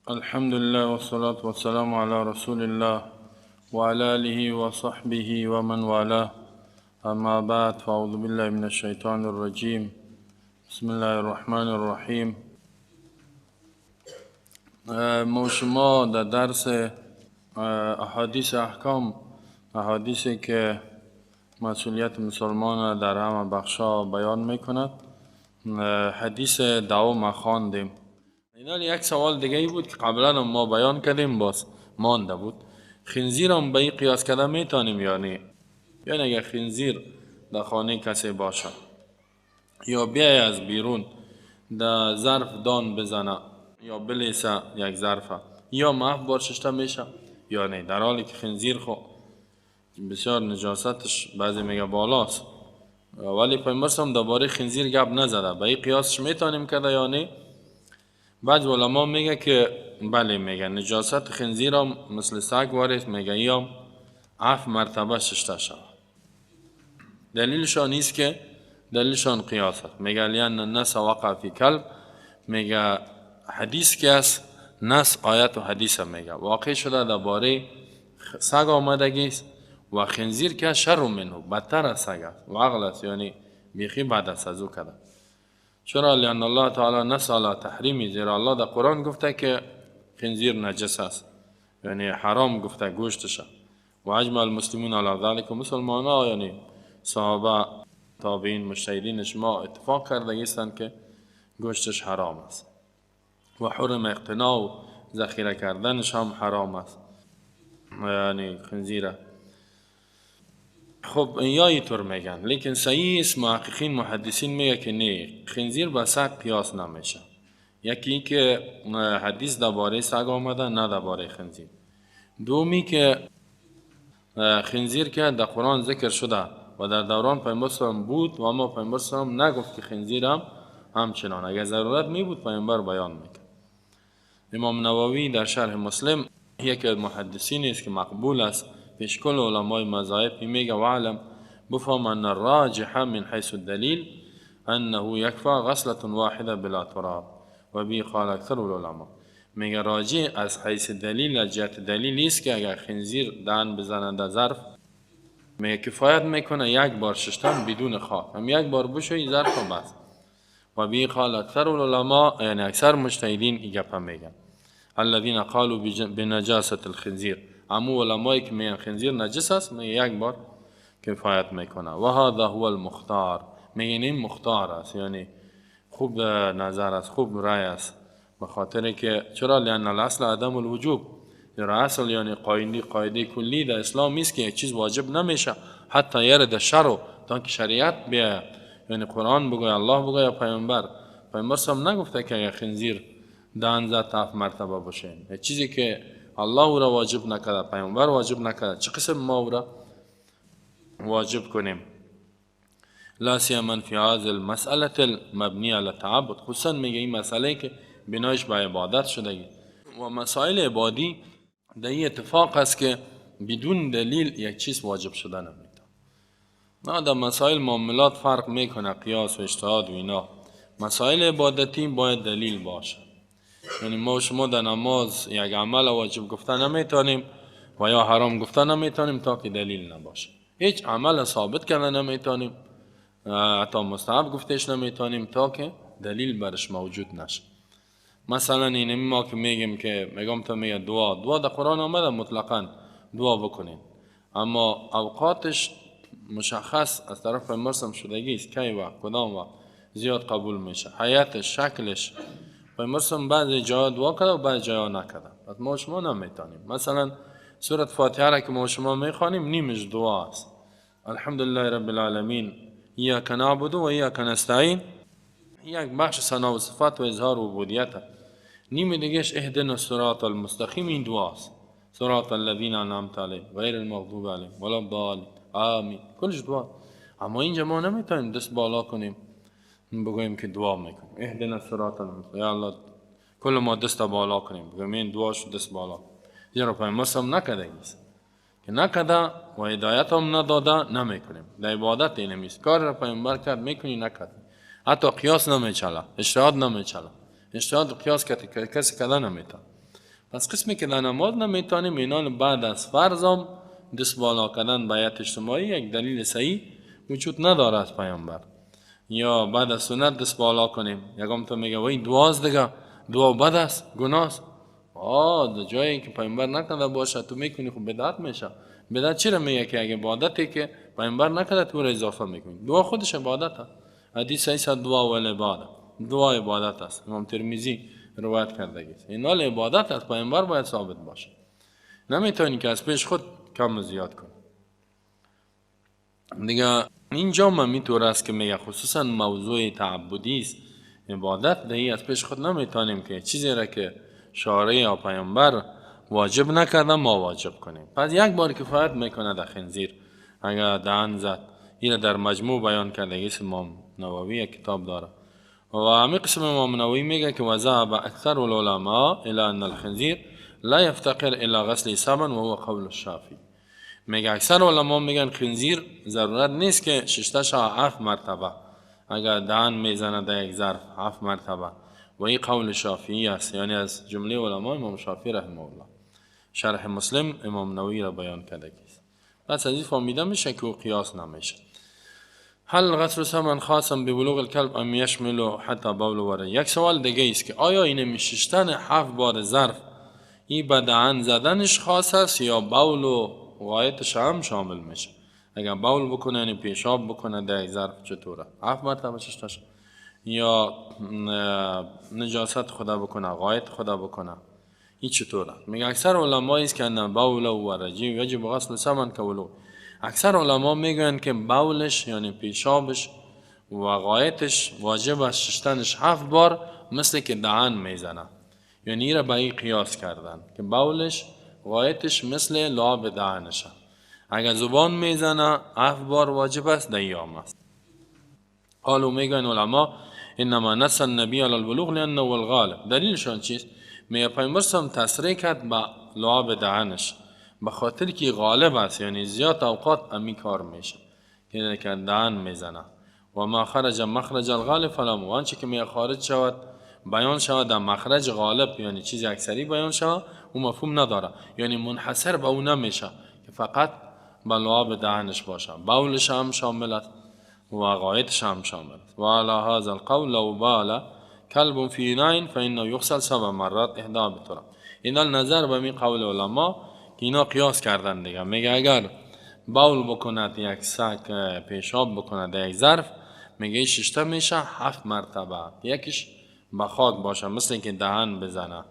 الحمد لله والصلاة والسلام على رسول الله وعلى آله وصحبه ومن والاه. اما بعد، فاعوذ بالله من الشیطان الرجیم. بسم الله الرحمن الرحیم. ما شما در درس احادیث احکام، احادیثی که مسئولیت مسلمان در همه بخشا بیان میکند، حدیث دوم خواندیم. اینال یک سوال دیگه ای بود که قبلا ما بیان کردیم، باز مانده بود. خنزیر هم به این قیاس کرده میتونیم یا نه؟ یعنی اگر خنزیر در خانه کسی باشه یا بیای از بیرون در ظرف دان بزنه یا بلیسه یک ظرفه، یا محف بار ششته میشه یا نه؟ در حالی که خنزیر خو بسیار نجاستش بعضی میگه بالاست، ولی پیامبر هم درباره خنزیر گپ نزده. به این قیاسش میتونیم کرده یا نه؟ بعض علما میگه که بله، میگه نجاست خنزیر هم مثل سگ وارد، میگه یا 7 مرتبه ششته شود. دلیلشان نیست که دلیلشان قیاس است. میگه لأن النص وقع فی کلب، میگه حدیث که است، نص آیت و حدیث میگه واقع شده درباره سگ آمدگی است و خنزیر که شر منه، بدتر از سگ است و عقل است، یعنی بیخی بد است از او کرده. چرا؟ لأن الله تعالی نص علی تحریمی، زیرا الله در قرآن گفته که خنزیر نجس است، یعنی حرام گفته گوشتش. و اجمع المسلمون علی ذلک، مسلمان ها یعنی صحابه، تابعین، مجتهدین شما اتفاق کرده هستند که گوشتش حرام است و حرم اقتناء و ذخیره کردنش هم حرام است، یعنی خنزیره. خب یا اینطور میگن، لیکن صحیح است محققین محدثین میگه که نه، خنزیر با سگ قیاس نمیشه. یکی این که حدیث درباره سگ آمده نه درباره خنزیر. دومی که خنزیر که در قرآن ذکر شده و در دوران پیامبر بود و اما پیامبر نگفت که خنزیر هم همچنان، اگر ضرورت می بود پیامبر بیان میکرد. امام نووی در شرح مسلم یکی از محدثین است که مقبول است پیش کل علمای مذاهب، میگه وعلم بفهم ان الراجح من حيث الدلیل انه یکفى غسلة واحدة بلا تراب و به قال اکثر العلماء. میگه راجع از حیث دلیل، از جهت دلیل است که اگر خنزیر دهن بزنند در ظرف، میگه کفایت میکنه یک بار ششتن بدون خاک، هم یک بار بشوی ظرف و بس. و به قال اکثر العلماء، یعنی اکثر مجتهدین این گپ میگن، الذين قالوا بنجاسة الخنزیر، امو علمایی که میگن خنزیر نجس است، میگه یک بار کفایت میکنه. و هذا هو المختار، میگن این مختار است، یعنی خوب نظر است، خوب رای است. به خاطر که چرا؟ لأن الاصل عدم الوجوب، زیرا اصل یعنی قاعده کلی در اسلام نیست که یک چیز واجب نمیشه حتی یرد شرع، تا که شریعت بیاید، یعنی قرآن بگوی، الله بگوی یا پیامبر. پیامبر هم نگفته که اگر خنزیر دهن زد 7 مرتبه باشه. یک چیزی که الله او را واجب نکرده، پیامبر واجب نکرده، چه قسم ما او را واجب کنیم؟ لا سیما فی هذه المسألة المبنیه علی التعبد، خصوصا میگه این مسئله که بنایش به عبادت شده و مسائل عبادی در این اتفاق است که بدون دلیل یک چیز واجب شده نمیتونه. نه در مسائل معاملات فرق میکنه، قیاس و اجتهاد و اینا. مسائل عبادتی باید دلیل باشه. یعنی ما و شما در نماز یک عمل واجب گفته نمیتونیم و یا حرام گفته نمیتونیم تا که دلیل نباشه. هیچ عمل ثابت کرده نمیتونیم، حتی مستحب گفتش نمیتونیم تا که دلیل برش موجود نشه. مثلا این ما که میگیم که میگم تا میگه دعا در قرآن آمده مطلقا دعا بکنیم، اما اوقاتش مشخص از طرف پیامبر شدگی است، کی وقت کدام وقت زیاد قبول میشه، حیاتش، شکلش. پیامبر بعضی جاها دعا کرده و بعضی جاها نکرده. پس ما شما نمیتونیم. مثلا سورت فاتحه را که ما شما میخوانیم نیمش دعا است. الحمدلله رب العالمین، ایاک نعبد و ایاک نستعین، یک بخش ثنا و صفات و اظهار عبودیت، نیم دیگهش اهدنا الصراط المستقیم، این دعاست، صراط الذین انعمت علیهم غیر المغضوب علیهم ولا الضالین آمین، کلش دعا. اما اینجا ما نمیتونیم دست بالا کنیم بگوییم که دعا میکنیم اهدنا الصراط المستقیم، یا الله کل ما دست بالا کنیم بگوییم این دعاش دست بالا، زیرا پیامبر هم نکرده است که نکرده و هدایت هم نداده نمیکنیم. در عبادت این نیست، کار را پیامبر کرد میکنی نکرد، حتی قیاس نمیچله، اجتهاد نمیچله، اجتهاد قیاس که کسی کده نمیتونه. پس قسمی که در نماز نمیتونیم، اینا بعد از فرض هم دست بالا کردن بیعت اجتماعی یک دلیل صحیح وجود نداره از پیامبر. یا بعد از سنت دست بالا کنیم، یکم تو میگه وای دعاست دیگه، دعا بد است، گناه است. آه، جایی که پیامبر نکنده باشه تو میکنی، خب بدعت میشه. بدعت چرا میگه که اگه عبادتی که پیامبر نکرده تو رو اضافه میکنی؟ دعا خودش عبادت است. حدیث صحیح، دعا و عبادت، دعا عبادت است. امام ترمذی روایت کرده است. این عبادت از پیامبر باید ثابت باشه، نمیتونی که از پیش خود کم زیاد کنی دیگه. اینجا ما میطور است که میگه خصوصا موضوع تعبدی است، عبادت دیگه از پیش خود نمیتونیم که چیزی را که شارع یا پیامبر واجب نکرده ما واجب کنیم. پس یک بار کفایت میکنه در خنزیر اگر دهن زد. این در مجموع بیان کرده امام نووی، یک کتاب داره. و همین قسم امام نووی میگه که وذهب اکثر العلماء الى ان الخنزیر لا يفتقر الى غسل سبعا وهو قول الشافعی. میگه اکثر علما میگن خنزیر ضرورت نیست که ششته شوه هفت مرتبه، اگر دهن میزنه در یک ظرف هفت مرتبه، و این قول شافعی است، یعنی از جمله علما امام شافعی رحمه الله. شرح مسلم امام نووی را بیان کرده است. پس از این فهمیده میشه که او قیاس نمیشه. هل غسل سبعا خاصا بولوغ الكلب ام یشمل حتی بول و؟ یک سوال دیگه است که آیا این ششتن هفت بار ظرف این به دهن زدنش خاص است یا بول و غایطش هم شامل میشه؟ اگر بول بکنه، یعنی پیشاب بکنه در ظرف، چطوره؟ هفت مرتبه ششتش یا نجاست خدا بکنه، غایط خدا بکنه، این چطوره؟ میگه اکثر علما است که ان بول و رجیع یجب غسل سبعا کولو. اکثر علما میگن که بولش، یعنی پیشابش و غایطش، واجب است ششتنش هفت بار، مثل که دهن میزنه. یعنی را به این قیاس کردن که بولش، غایطش مثل لعاب دهنشه. اگر زبان میزنه هفت بار واجب است، دیام است. قالوا، میگن علما، انما نص النبی علی الولوغ لانه الغالب. دلیلشان چیست؟ میگه پیامبر تصریح کرد به لعاب دهنش به خاطر که غالب است، یعنی زیاد اوقات امی کار میشه که دهن میزنه. و ما خرج مخرج الغالب فلا، آنچه که می خارج شود، بیان شود در مخرج غالب، یعنی چیز اکثری بیان شود، او مفهوم نداره، یعنی منحصر به او نمیشه که فقط به لعاب دهنش باشه، بولش هم شامل است و غایطش هم شامل است. و علی هذا القول لو بال كلب في إناء فإنه يغسل سبع مرات احداها بالتراب. این نظر به می قول علما که اینا قیاس کردن دیگه، میگه اگر بول بکند یک سگ، پیشاب بکند یک ظرف، میگه ششته میشه هفت مرتبه، یکیش به خاک باشه، مثل که دهن بزنه.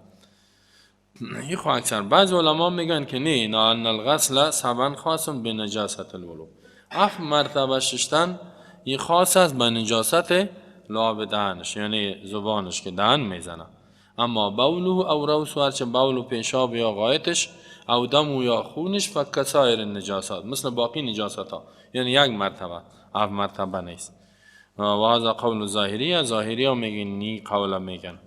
این خو اکثر. بعض علما میگن که نه نه، ان الغسل سبعا خاص بنجاست الولوغ. هفت مرتبه ششتن این خاص است به نجاست لعاب دهنش، یعنی زبانش که دهن میزنه. اما بوله او روثه، هرچه بول و پیشاب یا غایطش، او دم یا خونش، فکسایر النجاسات، مثل باقی نجاست ها، یعنی یک مرتبه، هفت مرتبه نیست. و هذا قول الظاهریه. ظاهری ها میگن نی قول میگن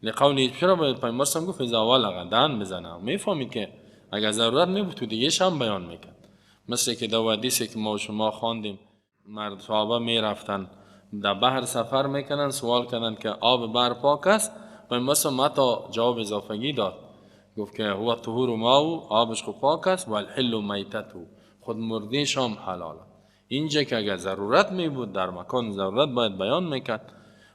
لقوله. چرا باید پیامبر گفت اذا ولغ، دهن بزنه؟ میفهمید که اگر ضرورت می تو دیگه هم بیان میکرد. مثل که دو حدیثی که ما شما خواندیم، مرد صحابه میرفتن در بحر سفر میکنن، سوال کردن که آب بحر پاک است؟ پیامبر حتی جواب اضافگی داد، گفت که هو الطهور ماؤه، آبش خو پاک است، و الحل میتته، خود مرده‌ش هم حلال. اینجا که اگر ضرورت می بود، در مکان ضرورت باید بیان میکرد.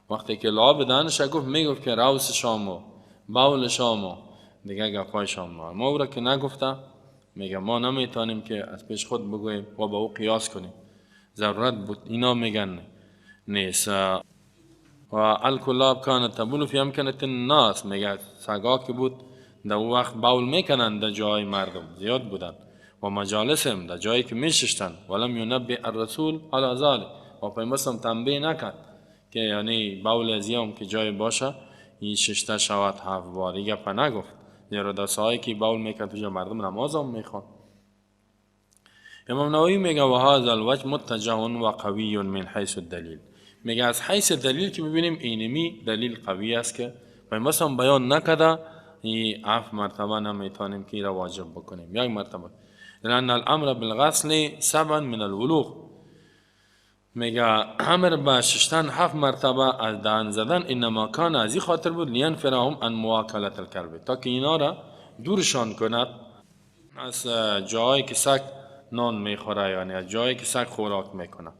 وقتی که لعاب دهنش گفت، میگفت که روث شام و بول شام و دیگه گپای شام. ما او را که نگفته، میگه ما نمیتونیم که از پیش خود بگوییم و با او قیاس کنیم، ضرورت بود. اینا میگن نیست. و الكلاب كانت تبول في امکنة الناس. میگه سگا که بود در او وقت بول میکنن در جای مردم، زیاد بودن، و مجالسهم، در جایی که میششتن. ولم ينبه الرسول على ذلك، و پیامبر تنبیه نکرد که یعنی بول ازیام که جای باشه این ششته شود هفت بار. این گپا نگفت، زیرا در که بول میکرد تو مردم نماز هم میخوان. امام نووی میگه و هذا الوجه متجه و قوی من حیث الدلیل. میگه از حیث دلیل که ببینیم، اینمی دلیل قوی است که پیامبر بیان نکرده، این هفت مرتبه نمیتونیم که را واجب بکنیم، یک مرتبه. لأن الامر بالغسل سبعا من الولوغ، میگه امر به ششتن هفت مرتبه از دهن زدن، انما كان، از این خاطر بود، لینفرهم عن مواکلة الکلب، تا که اینا را دورشان کند از جایی که سگ نان میخوره، یعنی از جایی که سگ خوراک میکنه.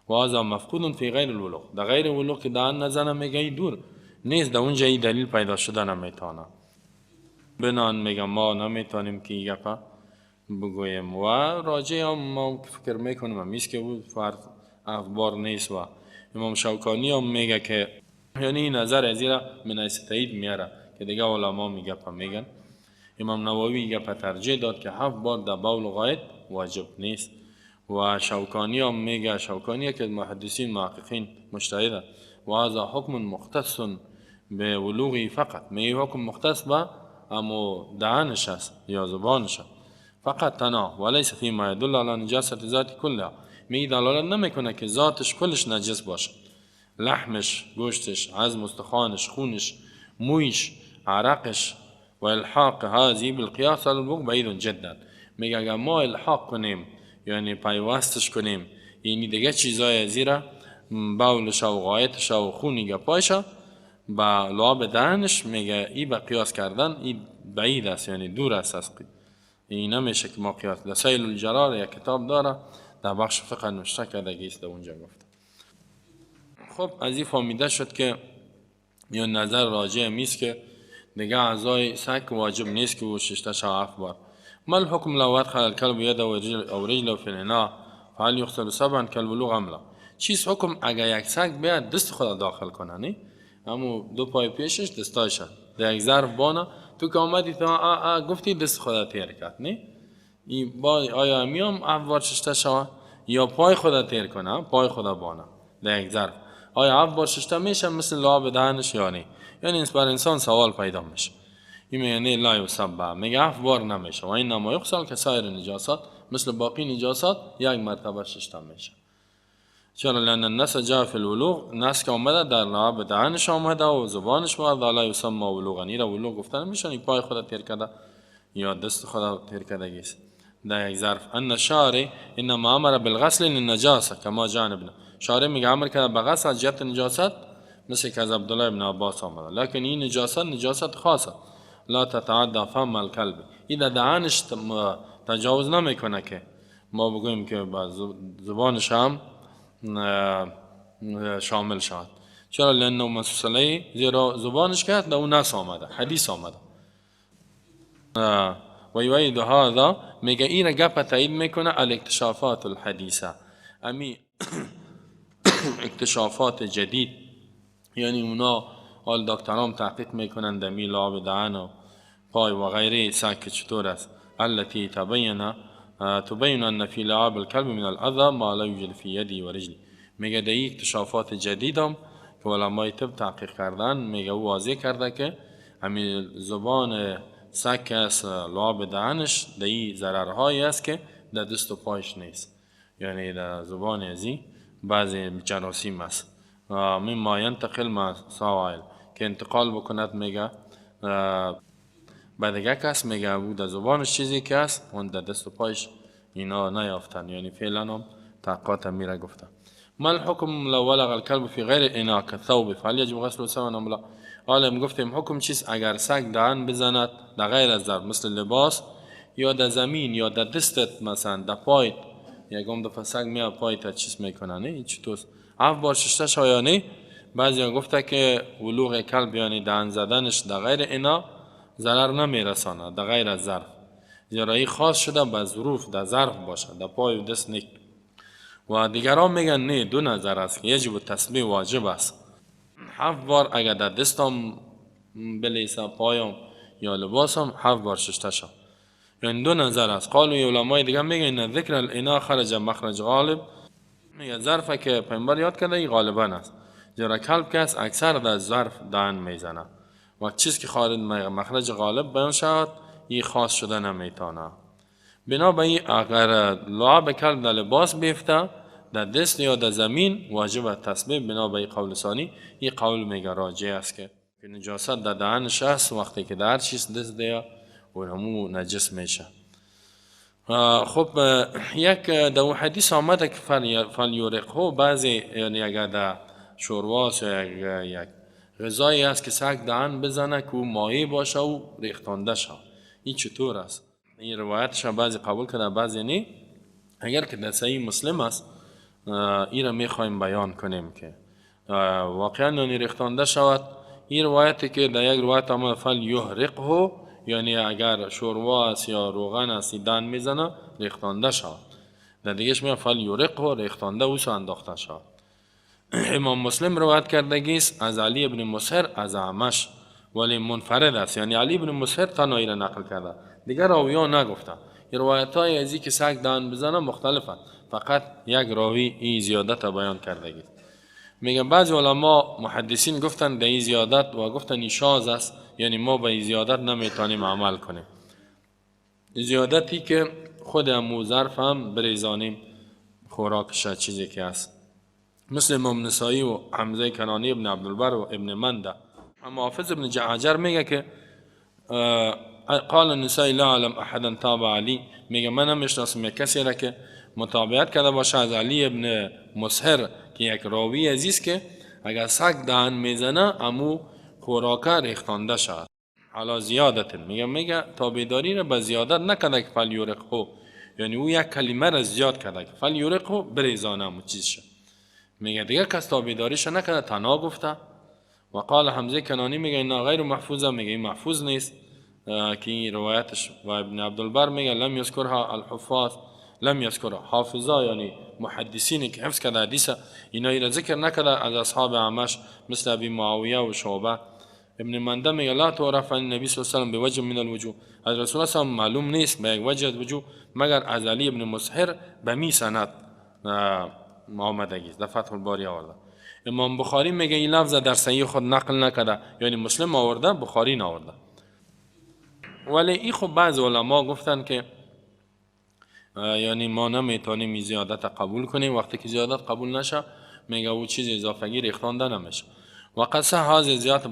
و هذا مفقود فی غیر الولوغ، در غیر ولوغ که دهن نزنه میگه ای دور نیست، در اونجا این دلیل پیدا شده نمیتونه. بنان میگه ما نمیتونیم که این گپه بگوییم و راجع هم ما فکر میکنیم همیست که بود فرد اخبار نیست. و امام شوکانی هم میگه که یعنی این نظر از این را من حیث تایید میاره که دیگه علما میگه پا میگن. امام نووی گپ ترجیح داد که 7 بار در بول و غایط واجب نیست. و شوکانی هم میگه، شوکانی که محدثین محققین مجتهده، و هذا حکم مختص به ولوغی فقط، میگه حکم مختص به امو دهنش است یا زبانش فقط تنها، ولیس فیما یدل علی نجاست ذات کلها، میگه دلالت نمیکنه که ذاتش کلش نجس باشه، لحمش، گوشتش، عظم استخوانش، خونش، مویش، عرقش. و الحاق هذه بالقیاس علی الولوغ بعید جدا، میگه اگر ما الحاق کنیم یعنی پیوستش کنیم، یعنی دیگه چیزای زیرا بولش و غایتش و خونی گپایش با لعاب دهنش، میگه ای با قیاس کردن ای بعید است، یعنی دور است از این نمیشه که ما قیاس. در سیل الجرار یک کتاب داره در بخش فقه نوشته کرده که است اونجا گفته. خب از این فهمیده شد که یا نظر راجع میست که دیگه اعضای سگ واجب نیست که او ششته شود 7 بار. ما الحكم لو ادخل الكلب يده او رجله في الاناء فهل يغسل سبعا كالولوغ ام لا؟ چیز حکم اگر یک سگ بیاد دست خود داخل کنه، نه همو دو پای پیشش دستایش در یک ظرف بانه، تو که آمدی تا آ آ گفتی دست خود تیر کرد، نه این با آیا میام 7 بار ششته شود یا پای خود تیر کنه، پای خود بانه در یک ظرف، آیا 7 بار ششته میشه مثل لعاب دهنش یا نه؟ یعنی بر انسان سوال پیدا میشه. این یعنی لا یسبع، میگه 7 بار نمیشه، و این نما یغسل که سایر نجاسات مثل باقی نجاسات یک مرتبه ششته میشه. چرا؟ لان النص جاء فی الولوغ، نص که آمده در لعاب دهنش آمده و زبانش وارد، لا یسمى ولوغا، این را ولوغ گفته نمیشه، این پای خود تیر کرده یا دست خود تیر کرده است در یک ظرف. ان الشارع انما امر بالغسل للنجاسه کما جاء ابن، شارع میگه امر کرده به غسل از جهت نجاست مثل که از عبدالله ابن عباس آمده، لکن این نجاست نجاست خاصه لا تتعدى فم الكلب، این در دهنش تجاوز نمیکنه که ما بگوییم که با زبانش هم شامل شود. چرا؟ لانه منصوص علیه، زیرا زبانش که در اون نص آمده، حدیث آمده. و یؤید هذا، میگه این گپ تایید میکنه الاکتشافات الحدیثه، امی اکتشافات جدید، یعنی اونا حال دکترام تحقیق میکنن در می لعاب دهن و پای و غیره سگ که چطور است، التي تبین ان فی لعاب الكلب من الاذى ما لا یوجد فی یدی و رجلی. میگه در این اکتشافات جدید هم که علمای طب تحقیق کردن، میگه او واضح کرده که همین زبان سگ است، لعاب دهنش در این ضررهایی است که در دست و پایش نیست، یعنی در زبان ازی بعضی جراثیم است، مما ینتقل مع سوائل، که انتقال بکند میگه بعد دیگه کس، میگه او در زبانش چیزی که است اون در دست و پایش اینا نیافتن، یعنی فعلا هم تحقیقات میره گفته. ما الحكم لو ولغ الكلب في غير اناء كالثوب فهل يجب غسله سبعا ام لا؟ حالا گفتیم حکم چیست اگر سگ دهن بزند در غیر از ظرف مثل لباس یا در زمین یا در دستت، مثلا در پایت، یکم دفعه سگ میاد پایت چیز میکنه، نه این چطور 7 بار ششته شود یا نه؟ بعضی گفته که ولوغ کلب یعنی دهن زدنش در غیر انا ضرر نمیرسانه در غیر از ظرف، زیرا این خاص شده به ظروف در ظرف باشه، در پای و دست نه. و دیگران میگن نه، دو نظر است که یجب تسبیح واجب است، 7 بار اگر در دستم بلیسه پایم یا لباسم 7 بار ششته شد، یعنی دو نظر است. قالوا علمای دیگه میگن ان ذکر الانا خرج مخرج غالب، میگه ظرفه که پیامبر یاد کرده این غالبا است، زیرا کلب که است اکثر در ظرف دهن میزنه و چیز که خارج مخرج غالب بیان شود این خاص شده نمیتونه. بنابراین اگر لعاب کلب در لباس بیفته در دست یا در زمین واجب تسبیح، بنابراین قول ثانی این قول میگه راجع است که نجاست در دهنش است، وقتی که در چیز دست دیگه و همو نجس میشه. خب یک در حدیث آمده که فلیورقه، بعضی یعنی اگر در شورواس یا یک غذایی است که سگ دهن بزنه که او مایع باشه و ریختانده شد، این چطور است؟ این روایتش بعضی قبول کرده بعضی نه. اگر که در صحیح مسلم است این را میخوایم بیان کنیم که واقعا یعنی ریختانده شود. این روایتی که در یک روایت آمده فل یحرقه، یعنی اگر شوروا است یا روغن است دن میزنه ریختانده شود. در دیگهش میگه فل یحرقه، ریختانده اوسو انداخته شود. امام مسلم روایت کردگی است از علی ابن مسهر از اعمش، ولی منفرد است، یعنی علی ابن مسهر تنهایی را نقل کرده، دیگر راویان نگفته. این روایت های ازی که سگ دهن بزنه مختلفند، فقط یک راوی این زیادت بیان کردگی. میگن بعضی علما محدثین گفتن در این زیادت و گفتن این شاذ است، یعنی ما به این زیادت نمیتونیم عمل کنیم. زیادتی که خود امو ظرف هم بریزانیم خوراکش چیزی که است، مثل امام نسائی و حمزه کنانی ابن عبدالبر و ابن منده. اما حافظ ابن حجر میگه که قال النسائی لا اعلم احدا تابع علی، میگه من نمیشناسم یک کسی را که متابعت کرده باشه از علی ابن مسهر که یک راوی عزیز که اگر سگ دهن میزنه امو خوراکه ریختانده شد. علی زیادت، میگه تابعداری را به زیادت نکرده که فل یورقه، یعنی او یک کلمه را زیاد کرده که فل یورقه بریزانه امو چیز شد. میگه دیگه کس تابعداریش نکرده، تنها گفته. و قال حمزه کنانی میگه اینا غیر محفوظه، میگه این محفوظ نیست که این روایتش. و ابن عبدالبر میگه لم یذکرها الحفاظ، لم یذکرها حافظا، یعنی محدثین که حفظ کرده حدیث اینا را ذکر نکرده از اصحاب اعمش مثل ابی معاویه و شعبه. ابن منده میگه لا تعرف عن النبی صلی الله علیه و سلم بوجه من الوجوه، از رسول الله معلوم نیست به یک وجه از وجوه مگر از علی ابن مسهر به می سند آمدگی است، در فتح الباری آورده. امام بخاری میگه این لفظ در صحیح خود نقل نکرده، یعنی مسلم آورده بخاری نآورده. ولی این خب بعض علما گفتن که یعنی ما نمیتونیم این زیادت قبول کنیم، وقتی که زیادت قبول نشه میگه او چیز اضافگی ریختانده نمیشه. و قصه هاز زیادت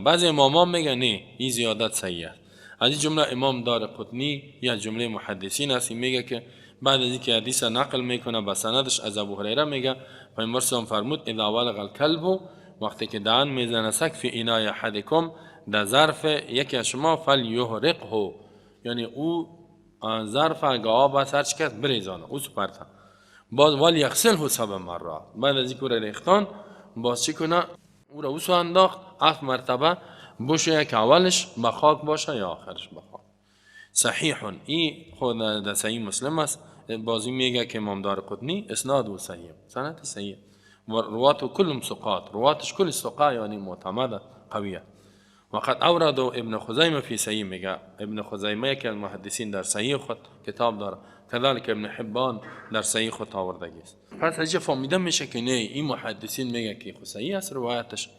بعضی امامان میگه نه این زیادت صحیح است. از این جمله امام دار قطنی یا جمله محدثین است، میگه که بعد از اینکه حدیث نقل میکنه به سندش از ابو هریره میگه پیامبر صلی فرمود اذا ولغ الکلب، وقتی که دهن میزنه سگ فی اناء احدکم، در ظرف یکی از شما فل یحرقه، یعنی او ظرف اگه آب است هرچی که بریزانه او سپرته، باز ولی یغسله سبع مرات، بعد از اینکه او را ریختان باز چی کنه؟ او را اوسو انداخت 7 مرتبه بشه، که اولش به خاک باشه یا آخرش به خاک. صحیح، این خود در صحیح مسلم است. بازی میگه که امام دار قطنی اسناد و صحیح، سند صحیح، و روات کلهم ثقات، رواتش کل ثقه یعنی معتمد قویه. وقد اورد ابن خزیمه فی صحیح، میگه ابن خزیمه یکی از محدثین در صحیح خود کتاب داره، کذالک ابن حبان در صحیح خود آوردگی است. پس از فهمیده میشه که نه این محدثین میگه که خو صحیح است روایتش.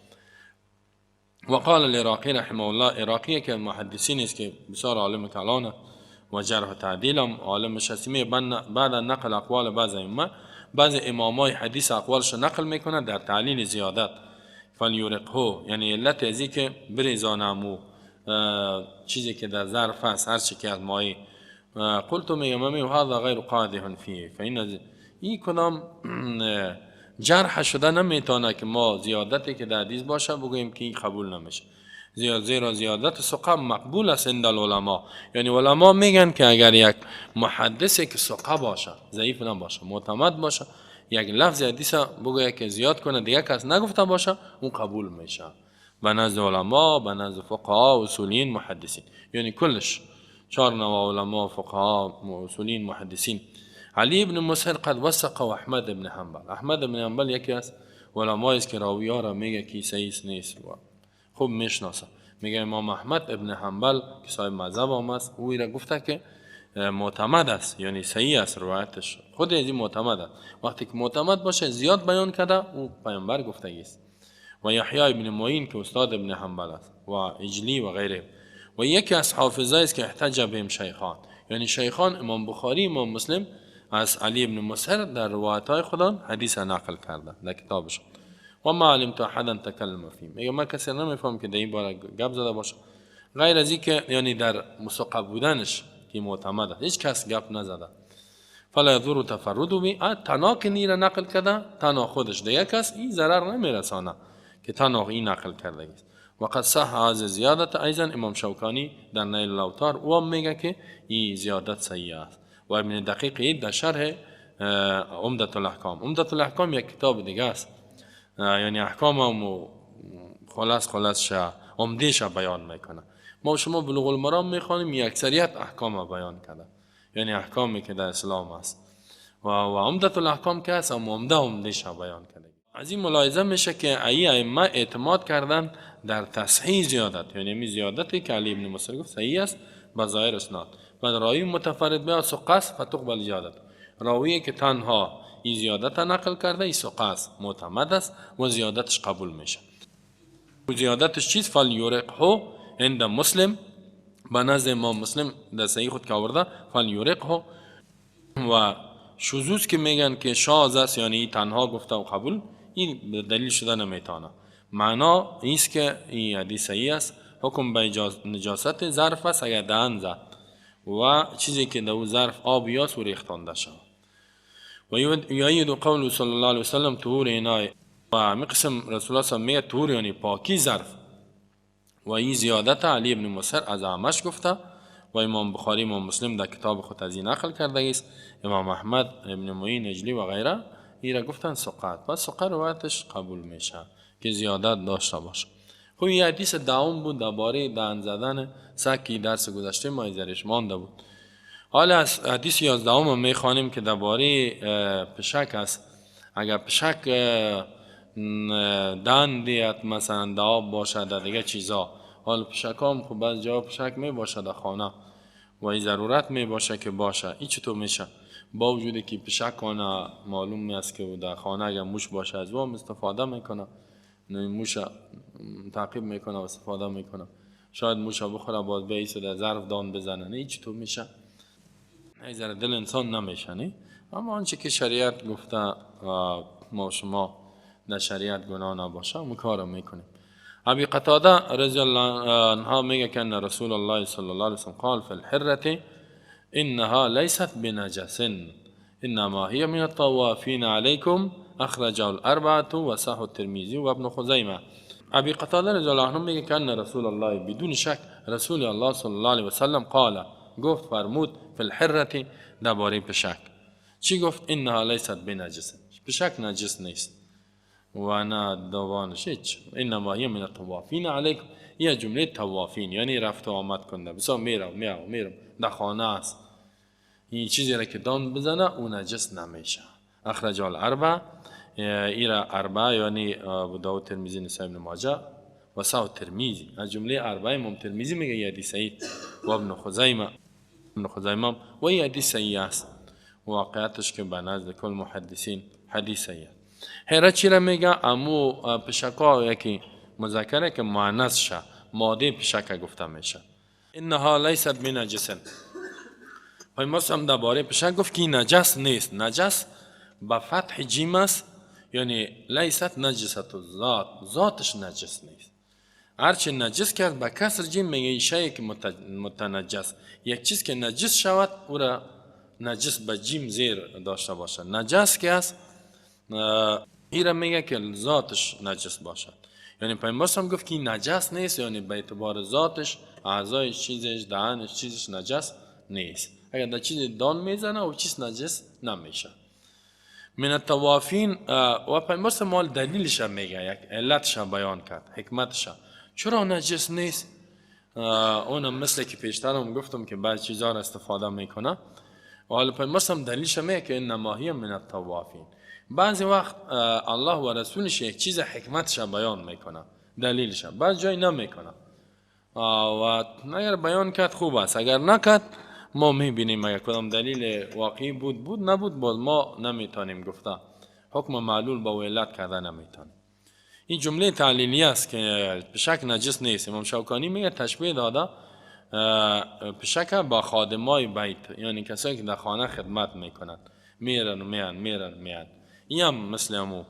وقال العراقی رحمه الله، عراقی که محدثین است که بسیار عالم کلانه و جرح و تعدیل هم عالم شسیمه، بعد نقل اقوال بعض ائمه، بعض امامای حدیث اقوالش نقل میکنه در تعلیل زیادت فلیورقه، یعنی علت ازی که بریزانمو چیزی که در ظرف است هر چی که از مایع. قلت میگم هذا غیر قادح فیه، فإن این کدام جرح شده نمیتونه که ما زیادتی که در حدیث باشه بگوییم که این قبول نمیشه، زیرا زیادت ثقه مقبول است عند العلماء. یعنی علما میگن که اگر یک محدثی که ثقه باشه، ضعیف نباشه، معتمد باشه، یک لفظ حدیث بگوید که زیاد کنه دیگه کس نگفته باشه، اون قبول میشه به نزد علما، به نزد فقها، اصولین، محدثین، یعنی کلش چهار نوع علما، فقها، اصولین، محدثین. علی ابن مسهر قد وثق و احمد ابن حنبل. احمد ابن حنبل یکی از علمایی است که راوی ها را میگه که صحیح نیست و خوب میشناسه. میگه امام احمد ابن حنبل که صاحب مذهب هم است، او را گفته که معتمد است، یعنی صحیح است روایتش، خود از این معتمد است. وقتی که معتمد باشه زیاد بیان کرده، او پیامبر گفتگی است. و یحیی ابن معین که استاد ابن حنبل است و عجلی و غیره، و یکی از حافظه است که احتج بهم شیخان، یعنی شیخان امام بخاری امام مسلم از علی ابن مسهر در روایت های خودان حدیث نقل کرده در کتابشون. و ما علمت احدا تکلم فیه، میگه من کسی نمیفهم که در این باره گپ زده باشه غیر از اینکه یعنی در مثقف بودنش که معتمد است، هیچ کس گپ نزده. فلا یضر تفرد به، تنها که نیره نقل کرده تنها خودش، دیگه کس این ضرر نمیرسانه که تنها این نقل کرده است. وقد صح از زیادت ایضا. امام شوکانی در نیل الاوطار او هم میگه که این زیادت صحیح است. و ابن دقیق عید در شرح عمدة الاحکام. عمدة الاحکام یک کتاب دیگه است، یعنی احکام هم خلاص شه عمده شه بیان میکنه. ما شما بلوغ المرام میخوانیم، یک اکثریت احکام بیان کرده، یعنی احکامی که در اسلام است. و عمدة الاحکام که است هم عمده شه بیان کرده. از این ملاحظه میشه که ای ائمه اعتماد کردن در تصحیح زیادت، یعنی می زیادتی که علی ابن مسهر گفت صحیح است با ظاهر اسناد. بعد راوی متفرد به ثقه است فتقبل زیادت. راوی که تنها این زیادت نقل کرده این ثقه است، معتمد است و زیادتش قبول میشه. و زیادتش چیز؟ فلیورقه عند مسلم، به نزد امام مسلم در صحیح خود که آورده فلیورقه. و شذوذ که میگن که شاذ است، یعنی تنها گفته و قبول، این دلیل شده نمیتونه. معنا ایست که این حدیث صحیح است، حکم به نجاست ظرف است اگر دهن زد و چیزی که در او ظرف آب یاس و ریختانده شود. و یعید قول صلی الله علیه وسلم طهور اناء. و همی قسم رسول الله صلی الله علیه وسلم میگه طهور یعنی پاکی ظرف. و این زیادت علی ابن مسهر از اعمش گفته و امام بخاری امام مسلم در کتاب خود از این نقل کرده است. امام احمد ابن معین اجلی و غیره این را گفتن ثقه. پس ثقه روایتش قبول میشه که زیادت داشته باشه. خب این حدیث دوم بود درباره دهن زدن سگ که درس گذشته ما زرش مانده بود. حالا از حدیث 11 میخوانیم که درباره پشک است. اگر پشک دهن دیت مثلا در آب باشه در دیگه چیزا، حالا پشک هم خب بعض جا پشک می باشه در خانه و این ضرورت می باشه که باشه. این چطور میشه؟ با وجود که پشک خانه معلوم است که در خانه اگر موش باشه از او استفاده میکنه، موش تعقیب میکنه و استفاده میکنه، شاید موش بخوره باز بیایسته در ظرف دان بزنه. نه چطور میشه؟ ای ذره دل انسان نمیشه. نه اما آنچه که شریعت گفته ما شما در شریعت گناه نباشه ما کارو میکنیم. ابی قتاده رضی الله عنها میگه که ان رسول الله صلی الله علیه وسلم قال فی الحرة انها لیست بنجس انما هي من الطوافین علیکم اخرجه الاربعه و صح الترمذی و ابن خزیمه. ابی قتاده رضی الله عنه میگه که ان رسول الله، بدون شک رسول الله صلی الله علیه وسلم قال، گفت فرمود فی الحرة درباره پشک چی گفت؟ انها لیست بنجس، پشک نجس نیست و نه دوانش هیچ. انما هي من الطوافین علیکم، یه جمله طوافین یعنی رفت و آمد کنده، بسا میرم میرم در خانه است، این چیزی را که دان بزنه او نجس نمیشه. اخرج الاربع، ایرا اربع یعنی ابو داود ترمذی نسائی ابن ماجه و صحیح ترمذی، از جمله اربع امام ترمذی میگه یه حدیث صحیح و ابن خزیمه، ابن خزیمه و یه حدیث صحیح است. واقعیتش که به نزد کل محدثین حدیث صحیح. حیرت چی را میگه؟ امو پشکا یکی مذکره که مؤنث شه، ماده پشکا گفته میشه. انها لیست بنجس. پیامبر هم درباره پشک گفت که نجس نیست. نجس با فتح جیم است، یعنی لیست نجست ذات، ذاتش نجس نیست. هرچه نجس کرد با کسر جیم میگه شیء که متنجس، یک چیز که نجس شود او را نجس با جیم زیر داشته باشه. نجس که است ایرا میگه که ذاتش نجس باشد. یعنی پیامبر هم گفت که نجس نیست، یعنی به اعتبار ذاتش، اعضای چیزش، دهنش، چیزش نجس نیست. اگر در چیز دان میزنه و چیز نجس نمیشه. من الطوافین. و پیامبر مال دلیلش میگه، یک علتش بیان کرد، حکمتش، چرا نجس نیست. اونم مثل که پیشترم گفتم که بعض چیزا را استفاده میکنه. و حالا پیامبر هم دلیلش میگه که انما هی من الطوافین. بعضی وقت الله و رسولش یک چیز حکمتش بیان میکنه، دلیلش، بعض جای نمیکنه. و اگر بیان کرد خوب است، اگر نکرد ما میبینیم اگر کدام دلیل واقعی بود بود، نبود باز ما نمیتونیم گفته حکم معلول با علت کرده نمیتونیم. این جمله تعلیلی است که پشک نجس نیست. امام شوکانی میگه تشبیه داده پشک با خادمای بیت، یعنی کسایی که در خانه خدمت میکنن، میرن و میان، میرن و میان. این هم مثل همو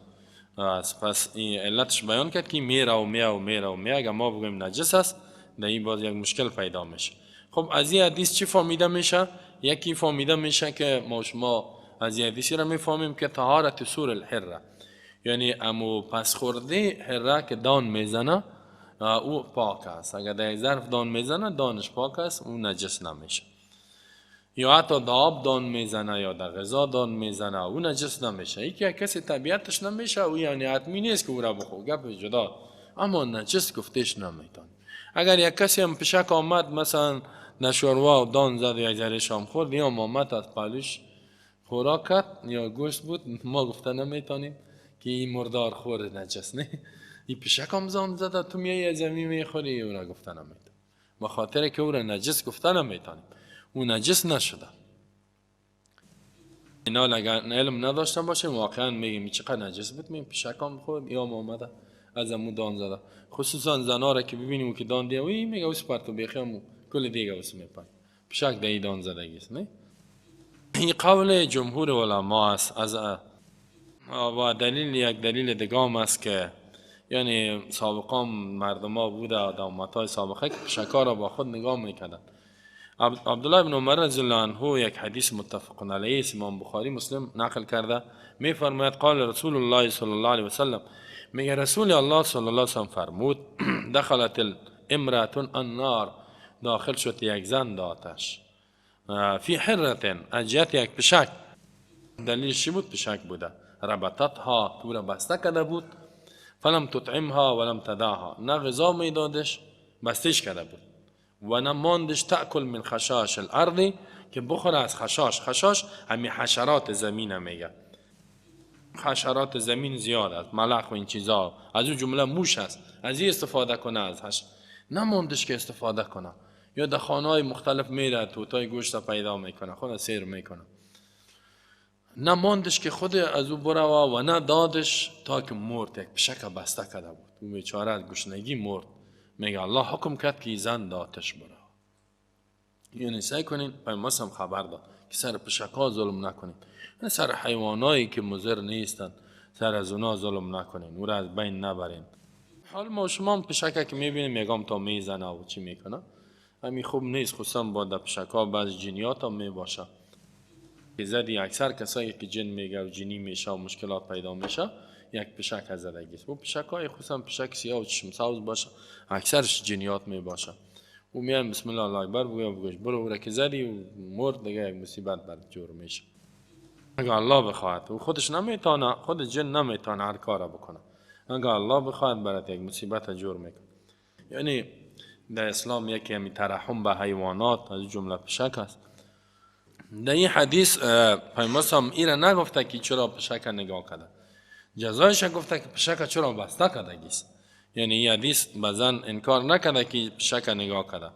است. پس این علتش بیان کرد که میره و میه و میره و میه. اگر ما بگوییم نجس است در این باز یک مشکل پیدا میشه. خب از این حدیث چی فهمیده میشه؟ یکی فهمیده میشه که ما شما از این حدیثی را میفهمیم که طهارت سور الحره، یعنی امو پس خورده حره که دان میزنه او پاک است. اگر در یک ظرف دان میزنه دانش پاک است، او نجس نمیشه. یا حتی در آب دان میزنه یا در غذا دان میزنه، او نجس نمیشه. یکی کسی طبیعتش نمیشه، او یعنی حتمی نیست که او را بخور، گپ جدا، اما نجس گفتش نمیتونه. اگر یک کسی هم پشک آمد مثلا نشوروا و دان زد و یک ذره شام خورد، یا آمد از پالوش خوراک کرد یا گوشت بود، ما گفته نمیتونیم که این مردار خور نجس نه، این پشک هم زان زده تو میای از زمین میخوری، او را گفته نمیتونیم، به خاطر که او را نجس گفته نمیتونیم، او نجس نشده. اینا اگر علم نداشته باشیم واقعا میگیم چقدر نجس بود، میگیم پشک هم خورد یا آمده از امو دان زده. خصوصا زنا را که ببینیم که دان دیه وی میگه اوس پرتو بیخی همو کل دیگه اوس میپرد، پشک در دان زدگی است. نه، این قول جمهور علما است. از و دلیل یک دلیل دیگه است که یعنی سابقا مردم ها بوده در امتهای سابقه که پشکا را با خود نگاه میکردن. عبدالله بن عمر رضی الله عنه یک حدیث متفق علیه است، امام بخاری مسلم نقل کرده، میفرماید قال رسول الله صلی الله علیه وسلم، میگه رسول الله صلی الله علیه وسلم فرمود دخلت امرأة النار، داخل شد یک زن در آتش، فی حرة، اجیت یک پشک. دلیل چی بود؟ پشک بوده. ربطتها، تو را بسته کرده بود، فلم تطعمها ولم تدعها، نه غذا میدادش، بستش کرده بود، و نه ماندش تأکل من خشاش الارض، که بخوره از خشاش. خشاش همین حشرات زمین میگه، حشرات زمین زیاد است، ملخ و این چیزا، از اون جمله موش است، از این استفاده کنه، از هش نموندش که استفاده کنه. یا در خانه‌های مختلف میره توتای گوشت پیدا میکنه، خود سیر میکنه، نماندش که خود از او بروه و نه دادش تا که مرد. یک پشک بسته کرده بود، او بیچاره از گشنگی مرد. میگه الله حکم کرد که زن داتش بره. یعنی سعی کنین، پیامبر هم خبر داد که سر پشک ها ظلم نکنین، یعنی سر حیوانایی که مضر نیستن سر از اونا ظلم نکنین، او را از بین نبرین. حال ما شما هم پشکه که میبینیم میگم تا میزنه و چی میکنه، همین خوب نیست. خصوصا با در پشک ها بعض جنیات هم میباشه که زدی اکثر کسایی که جن میگه و جنی میشه و مشکلات پیدا میشه یک پشک زدگی است. و پشک های خصوصا پشک سیاه و چشم سبز باشه اکثرش جنیات میباشه. و میان بسم الله الله اکبر بگو بگوش برو، او را که زدی و مرد دیگه یک مصیبت بر جور میشه. اگر الله بخواهد، و خودش نمیتونه، خود جن نمیتونه هر کار بکنه، اگر الله بخواهد برات یک مصیبت جور میکنه. یعنی در اسلام یکی همی ترحم به حیوانات از جمله پشک است. در این حدیث پیامبر هم ایره نگفته که چرا پشک نگاه کرده، جزایش گفته که پشک چرا بسته کرده گیست. یعنی این حدیث بزن انکار نکرده که پشک نگاه کرده،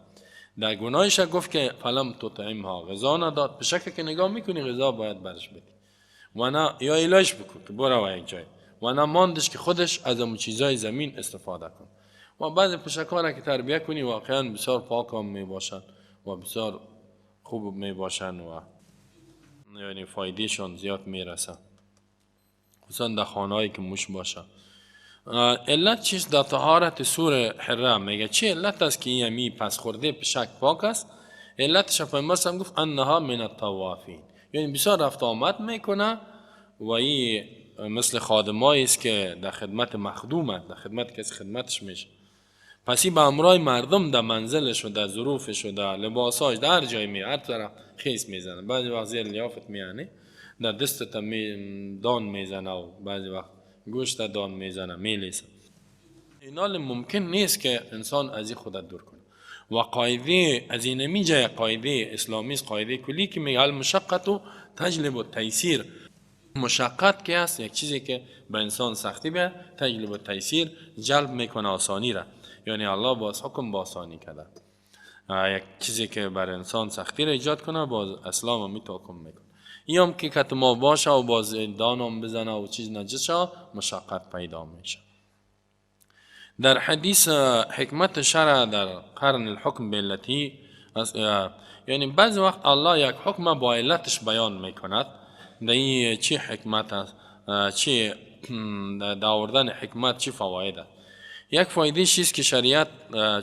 در گناهش گفت که فلم تطعمها، غذا نداد. پشک که نگاه میکنی غذا باید برش بدی و نه یا ایلاش بکن که برو یک جای، و نه ماندش که خودش از اون چیزای زمین استفاده کن. و بعض پشک‌ها را که تربیه کنی واقعا بسیار پاک هم میباشن و بسیار خوب میباشن و یعنی فایدهشان زیاد میرسه، خصوصا در خانه‌هایی که موش باشه. علت چیست؟ در طهارت سور حره میگه چه علت است که این پس خورده پشک پاک است؟ علتش پیامبر هم گفت انها من الطوافین، یعنی بسیار رفت آمد میکنه و این مثل خادمایی است که در خدمت مخدوم، در خدمت کسی خدمتش میشه. پس این به امرای مردم در منزلش و در ظروفش و در لباساش در هر جای می هر طرف خیس میزنه. بعضی وقت زیر لیافت میانه در دستت دان میزنه و بعضی وقت گوشت دان میزنه میلیسه. اینا ممکن نیست که انسان از این خودت دور کنه. و قاعده از این میجه قاعده اسلامی است، قاعده کلی که میگه المشقت تجلب التیسیر. مشقت که است یک چیزی که به انسان سختی به تجلب التیسیر جلب میکنه آسانی را، یعنی الله باز حکم با آسانی کرده. یک چیزی که بر انسان سختی را ایجاد کنه باز اسلام هم حکم میکنه. این هم که کت ما باشه و باز دانم بزنه و چیز نجس شه مشقت پیدا میشه. در حدیث حکمت شرع در قرن الحکم بعلتی، یعنی بعضی وقت الله یک حکم با علتش بیان میکند. در این چی حکمت است، چی در آوردن حکمت چی فواید است. یک فایده چیست که شریعت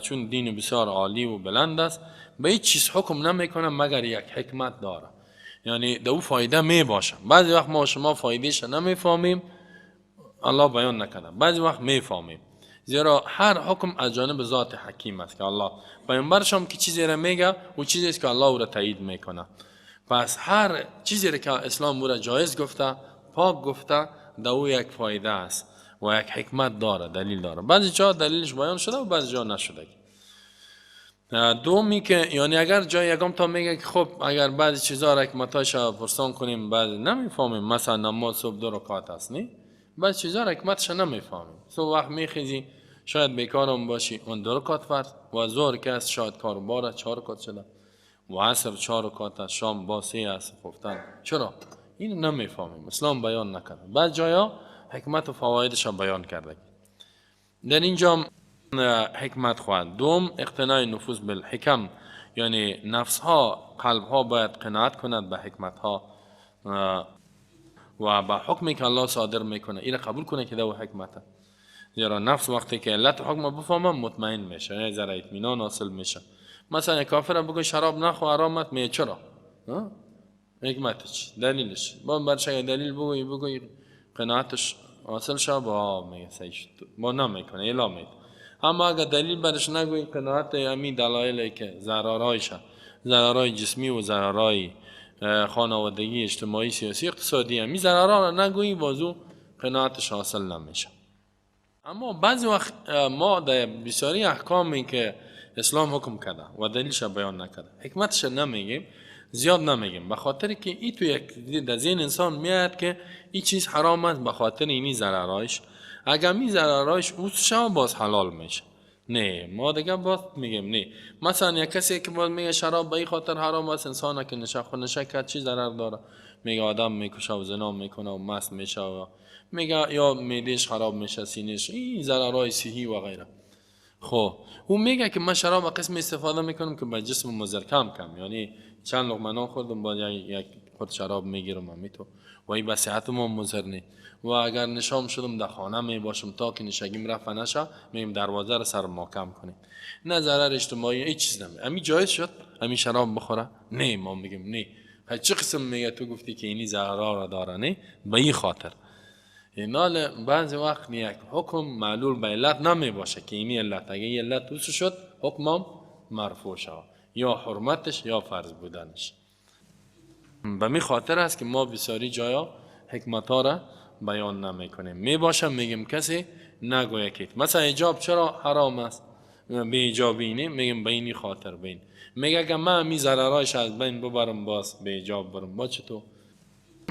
چون دین بسیار عالی و بلند است به هیچ چیز حکم نمیکنه مگر یک حکمت داره، یعنی در او فایده می باشه. بعضی وقت ما شما فایدهش نمیفهمیم، الله بیان نکنه، بعضی وقت میفهمیم. زیرا هر حکم از جانب ذات حکیم است که الله پیامبرش هم که چیزی را میگه و چیزی است که الله او را تایید میکنه. پس هر چیزی را که اسلام او را جایز گفته، پاک گفته، در او یک فایده است و یک حکمت داره، دلیل داره. بعضی جا دلیلش بیان شده و بعضی جا نشده. دومی که یعنی اگر جای یکم تا میگه که خب اگر بعضی چیزا را حکمتاش پرسان کنیم بعضی نمیفهمیم، مثلا نماز صبح 2 رکعت است، نه؟ بعضی چیزا را حکمتش نمیفهمیم. صبح وقت میخیزی شاید بیکارم باشی، اون 2 رکعت فرض و ظهر که است شاید کاروبار 4 رکعت شده و عصر 4 رکعت است، شام با 3 است خفتن. چرا؟ اینو نمیفهمیم، اسلام بیان نکرده. بعض جایا حکمت و فوایدش بیان کرده. در اینجا حکمت خواهد. دوم اقتناع نفوس بالحکم، یعنی نفس ها، قلب ها باید قناعت کند به حکمت ها و به حکمی که الله صادر میکنه، این قبول کنه که دو حکمته. زیرا نفس وقتی که علت حکم بفهمه مطمئن میشه، یعنی ذره اطمینان حاصل میشه. مثلا کافر بگه شراب نخو حرامت، میگه چرا؟ حکمتش، دلیلش. با برش اگه دلیل بگویی قناعتش حاصل شه، با میگه صحیح شد، با نمیکنه، اعلام میده. اما اگر دلیل برش نگویی، قناعت امی دلایلی که ضررهایش، ضررهای جسمی و ضررهای خانوادگی، اجتماعی، سیاسی، اقتصادی، امی ضررها را نگویی، بازو قناعتش حاصل نمیشه. اما بعضی وقت ما در بسیاری احکامی که اسلام حکم کرده و دلیلش بیان نکرده، حکمتش نمیگیم، زیاد نمیگیم، به خاطر که این تو یک در ذهن انسان میاد که این چیز حرام است به خاطر اینی ضررهایش. اگر می ضررهایش اوس شوه باز حلال میشه. نه، ما دیگه باز میگیم نه. مثلا یک کسی که باز میگه شراب به این خاطر حرام است، انسان که نشه خود نشه کرد چی ضرر داره؟ میگه آدم میکشه و زنا میکنه و مست میشه و میگه یا معدهش خراب میشه، سینهش، این ضررهای صحی و غیره. خب او میگه که من شراب قسم استفاده میکنم که به جسم مضر کم کم، یعنی چند لقمه نان خوردم باید یک خود شراب میگیرم و میتو و این به صحت ما مضر نی. و اگر نشام شدم در خانه می باشم تا که نشگیم رفع نشه، میم دروازه رو سر ما کم کنیم. نه ضرر اجتماعی هیچ چیز نمی. امی جایز شد امی شراب بخوره؟ نه، ما میگیم نه. چه قسم میگه تو گفتی که اینی ضرر را داره؟ نه، به این خاطر اینال بعضی وقت یک حکم معلول به علت نمی باشه که اینی علت، اگه این علت اوس شد حکمم مرفوع شد، یا حرمتش یا فرض بودنش. به می خاطر است که ما بسیاری جایا حکمت ها را بیان نمی کنیم. می باشم میگیم کسی نگویه که مثلا حجاب چرا حرام است، به حجابی نه، میگیم به اینی خاطر بین. میگه که من می ضررایش از بین ببرم باز به حجاب برم، با چطور؟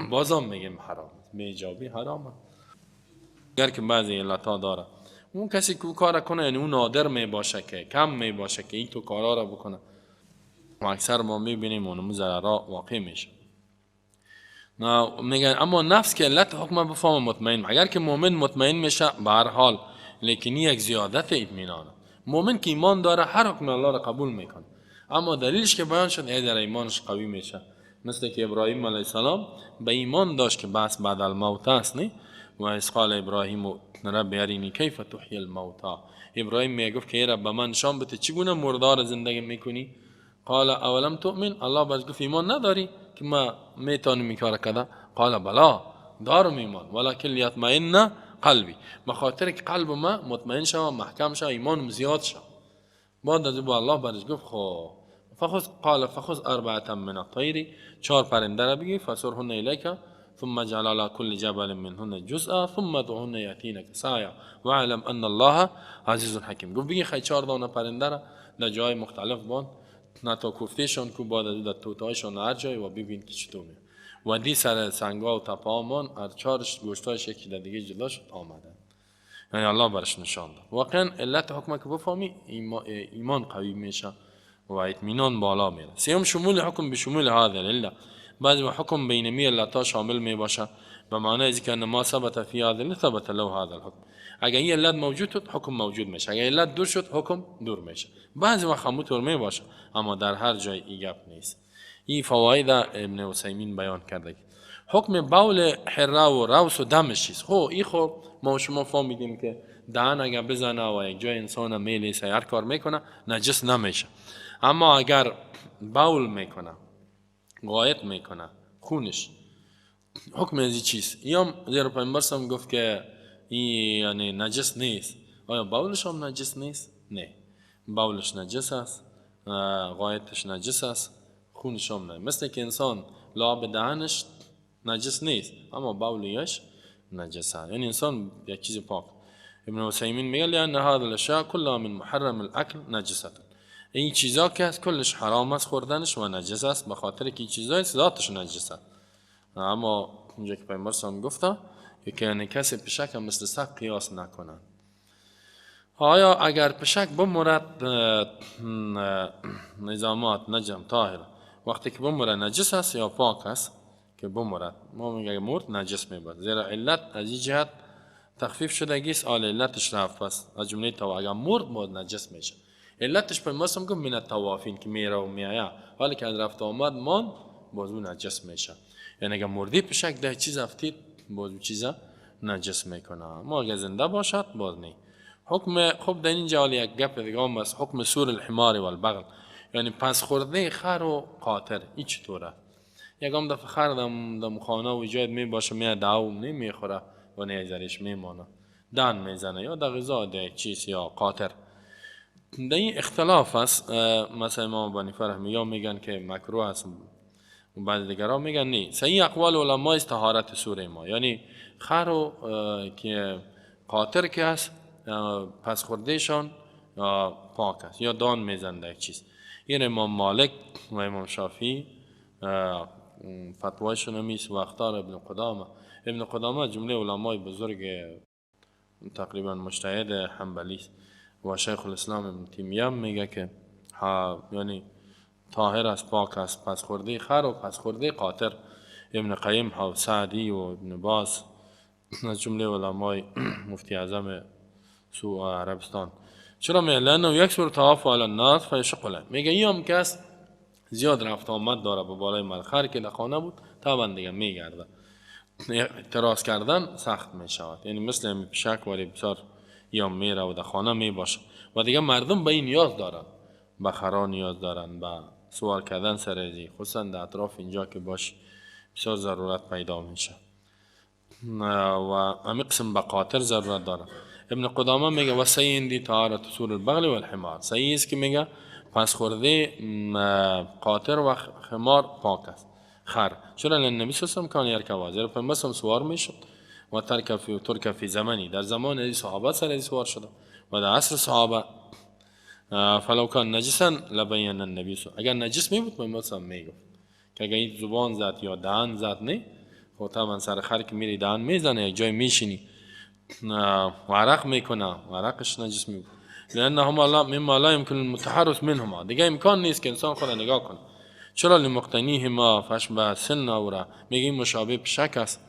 بازم میگیم حرام است، به حجابی حرام است. اگر که بعضی علت ها داره، اون کسی که کار کنه، یعنی اون نادر می باشه که کم می باشه که این تو کارا را بکنه، و اکثر ما میبینیم اونم ضررها واقع میشه. میگن اما نفس که علت حکم بفهم مطمئن، اگر که مؤمن مطمئن میشه به هر حال، لیکن یک زیادت اطمینان. مؤمن که ایمان داره هر حکم الله را قبول میکنه، اما دلیلش که بیان شد در ایمانش قوی میشه. مثل که ابراهیم علیه السلام به ایمان داشت که بس بعد الموت است، نه؟ و اذ قال ابراهیم رب ارینی کیف تحیی الموتی. ابراهیم میگفت که ای رب به من نشان بده چگونه مردار زندگی میکنی. قال اولم تؤمن، الله باز گفت ایمان نداری که ما میتونم این کار کرده؟ قال بلا، دارم ایمان، ولکن لیطمئن قلبی، به خاطر که قلب ما مطمئن شوه، محکم شوه، ایمانم زیاد شوه. بعد از او الله برش گفت خب فخذ، قال فخذ اربعه من الطیر، 4 پرنده را بگیر، فصرهن الیک ثم اجعل على كل جبل منهن جزءا ثم ادعهن یاتینک سعیا واعلم ان الله عزیز حکیم. گفت بگیر خی 4 دانه پرنده را در جای مختلف بان، نه تا کوفتهشان کو، بعد از در توتایشان هر جای و ببین که چطور میاد. و دی سر سنگا و تپه مان هر 4 گوشتایش یکی در دیگه جدا شد آمدن. یعنی الله برش نشان داد. واقعا علت حکمه که بفهمی ایمان قوی میشه و اطمینان بالا میره. سوم شمول حکم به شمول هذا العله. بعضی حکم بینمی علتها شامل می باشه، به معنی از که ما ثبت فی هذا ثبت له هذا الحکم. اگر این علت موجود شد حکم موجود میشه، اگر علت دور شد حکم دور میشه. بعضی وقت همونطور می باشه، اما در هر جای این گپ نیست. این فواید ابن عثیمین بیان کرده. حکم بول حره و روس و دمش چیست؟ خب این خب ما شما فهمیدیم که دهن اگر بزنه و یک جای انسان میلیسه هر کار میکنه نجس نمیشه. اما اگر بول میکنه، غایط میکنه، خونش، حکم از چیست؟ یا زیرا پیامبر گفت که این یعنی نجس نیست. آیا بولش هم نجس نیست؟ نه، بولش نجس است، غایتش نجس است، خونش هم نه. مثل که انسان لعاب دهنش نجس نیست اما بولیش نجس است، یعنی انسان یک چیز پاک. ابن عثیمین میگه لأن هذا الاشیاء كلها من محرم الاکل نجسة، این چیزا که است کلش حرام است خوردنش و نجس است، به خاطر که این چیزا ذاتش نجس است. اما اونجا که پیامبر صلی الله علیه و گفته که یعنی کسی پشک هم مثل سگ قیاس نکنه. آیا اگر پشک بمرد نظامات نجم طاهر، وقتی که بمرد نجس است یا پاک است؟ که بمرد ما میگه مرد نجس میبرد، زیرا علت از این جهت تخفیف شدگی است، آل علتش رفت، پس از جمله تو اگر مرد مرد نجس میشه. علتش پیامبر صلی الله علیه و گفت من الطوافین که میره و میآید، حالی که از رفت آمد مان باز اون نجس میشه. یعنی اگر مردی پشک ده چیز افتید باز اون چیزا نجس میکنه، اما اگر زنده باشد باز نه. حکم خب در اینجا حال یک گپ دیگه هم است، حکم سور الحمار والبغل، یعنی پس خورده خر و قاطر این چطوره؟ یکم دفعه خر دم خانه و جای می باشه، می دعو نمیخوره و نه زرش میمانه، دان میزنه یا در غذا ده چیز یا قاطر. در این اختلاف است. مثلا امام بنی فرح یا میگن که مکروه است و بعضی دیگران میگن نه. صحیح اقوال علما است طهارت سور ما، یعنی خر و که قاطر که است پس خوردهشان پاک است یا دان میزنه یک چیز. این امام مالک و امام شافعی فتوایشون همیست و اختار ابن قدامه. ابن قدامه جمله علمای بزرگ تقریبا مجتهد حنبلی است و شیخ الاسلام ابن تیمیه میگه که یعنی طاهر است، پاک است، پس خورده خر و پس خورده قاطر. ابن قیم و سعدی و ابن باز از جمله علمای مفتی اعظم سو عربستان. چرا میگه؟ لانه یکثر طواف علی الناس فیشق له. میگه این هم کس زیاد رفت آمد داره به بالای ملخر که در خانه بود طبعا دیگه میگرده، اعتراض کردن سخت میشود. یعنی مثل همین پشک ولی بسیار یا میره و در خانه میباشه و دیگه مردم به این نیاز دارن، به خرا نیاز دارن، به سوار کردن سر ازی، خصوصا در اطراف اینجا که باش بسیار ضرورت پیدا میشه و همین قسم به قاطر ضرورت داره. ابن قدامه میگه و صحیح دی طهارت سور البغل والحمار، صحیح است که میگه پس خورده قاطر و خمار پاک است خر. چرا؟ لأن النبی صلی الله علیه و کان یرکب، زیرا پیامبر سوار میشد و ترک فی زمانی، در زمان از صحابه سر از سوار شده و در عصر صحابه. فلو کان نجسا لبین النبی صلی، اگر نجس می بود پیامبر میگفت که اگر این زبان زد یا دهن زد نه، خب طبعا سر خر که میری دهن میزنه، یک جای میشینی و عرق میکنه، عرقش نجس می بود. لانهما لا مما لا يمكن المتحرس منهما، دیگه امکان نیست که انسان خود نگاه کنه. چرا؟ لمقتنیهما فشبه سن اورا، میگه این مشابه پشک است،